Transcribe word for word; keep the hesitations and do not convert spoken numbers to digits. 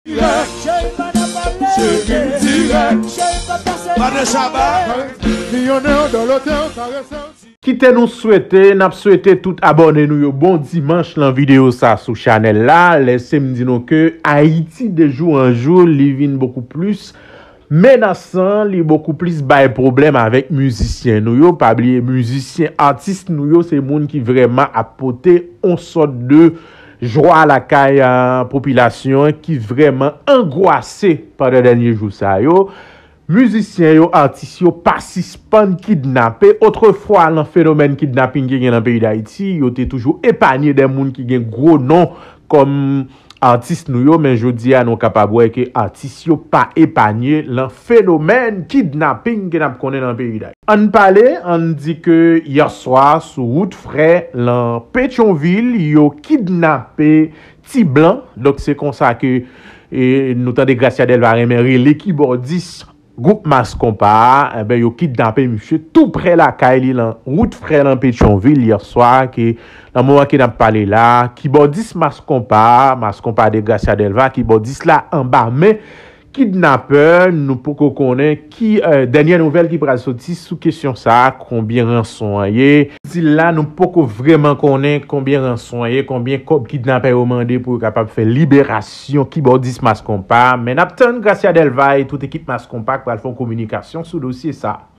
Cheri pa nan pale. Cheri m dirèk. Cheri pa pase. Pa nan chaba. Milyonè, dòlotè, karese w. Kite nou swete, n ap swete tout abòne nou yo bon dimanch lan videyo sa sou chanèl la. Lèse m di nou ke Ayiti de jou an jou, li vin bokou plis menasan, li bokou plis bay pwoblèm avèk mizisyen nou yo. Pa bliye mizisyen, atis nou yo, se moun ki vrèman ap pote on sòt de jwa lakay a popilasyon an, ki vrèman angwase pandan dènye jou sa yo. Mizisyen yo, atis yo pa sispann kidnape. Otrefwa, lan fenomèn kidnaping ki gen lan peyi Dayiti, yo te toujou epanye de moun ki gen gwo non kòm atis nou yo, men jodi a nou kapab wè ke atis yo pa epanye lan fenomèn kidnaping ke n ap konnen lan peyi Dayiti. Ann pale, ann di ke yè swa sou wout Frè lan Petyonvil, yo kidnape Ti Blan. Donk se konsa ke e, nou tande Gracia Delva renmen rele kibòdis gwoup Mass Konpa a, enben yo kidnape misye tou prè lakay li lan wout Frè lan Petyonvil yè swa, ke nan moman ke n ap pale la, kibòdis Mass Konpa, Mass Konpa de Gracia Delva, kibòdis la anba men kidnapè. Nou poko konnen ki e, dènyè nouvèl ki pral soti sou kesyon sa a, konbyen ranson an ye. Jodi la, nou poko vrèman konnen konbyen ranson an ye, konbyen kòb kidnapè yo mande pou yo kapab fè liberasyon kibòdis Mass Konpa, men n ap tann Gracia Delva e tout ekip Mass Konpa k pral fè yon kominikasyon sou dosye sa a.